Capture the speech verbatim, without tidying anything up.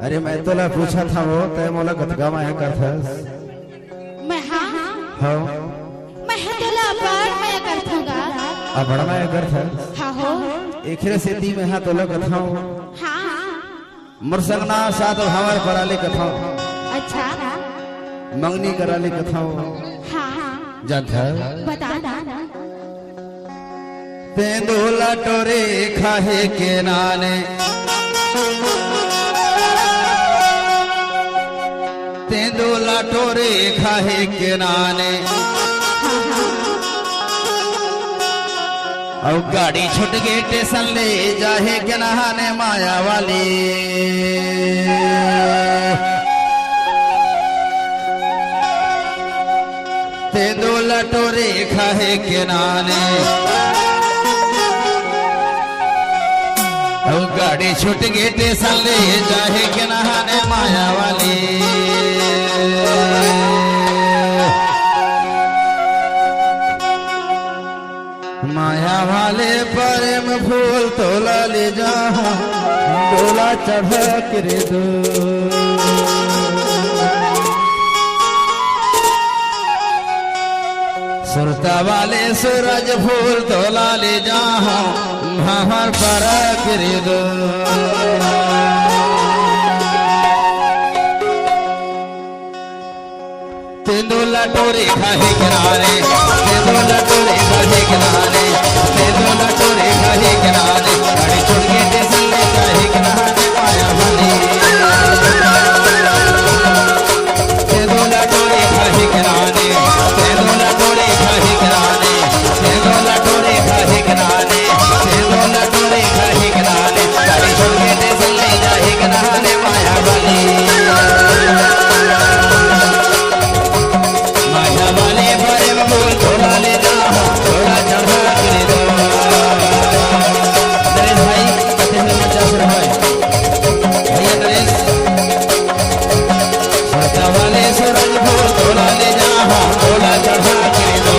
अरे मैं तोला पूछत हंव, तैं मोला कतका मया करथस? मैं हा? हव। मैं हा तोला अब्बड़ मया करथंव गा। अब्बड़ मया करथस? हाँ हो। एखरे सेती मैं हा तोला कथंव। हाँ। मोर संग ना सात भांवर परा ले कथंव। अच्छा। मंगनी करा ले कथंव। हाँ। जानथस? बता। तेंदूला टोरी खाही के नाने। तेंदूला टोरी खाही के नाने। अउ गाड़ी छूट गे टेसन ले जाही के नाने माया वाली। तेंदूला टोरी खाही के नाने। अउ गाड़ी छूट गे टेसन ले जाही के नाने माया वाली। माया वाले परेम फूल तोला ले जाहूं, डोला चढ़ा के रे दो। सुरता वाले सूरज फूल तोला ले जाहूं, भांवर परा के रे दो। तेंदूला टोरी खाही के नाने, तेंदूला टोरी खाही के नाने, तेंदूला टोरी खाही के नाने, गाड़ी छूट गे टेसन ले जाही के नाने माया वाली। तेंदूला टोरी खाही के नाने, तेंदूला टोरी खाही के नाने, तेंदूला टोरी खाही के नाने, तेंदूला टोरी खाही के नाने, गाड़ी छूट गे टेसन ले जाही के नाने माया वाली। माया वाले परेम फूल तोला ले जाहूं, डोला चढ़ा के रे दो। नरेश भाई, पच्चीस नंबर चार सौ रुपए। भैया नरेश, सुरता वाले सूरज फूल तोला ले जाहूं, डोला चढ़ा के रे दो।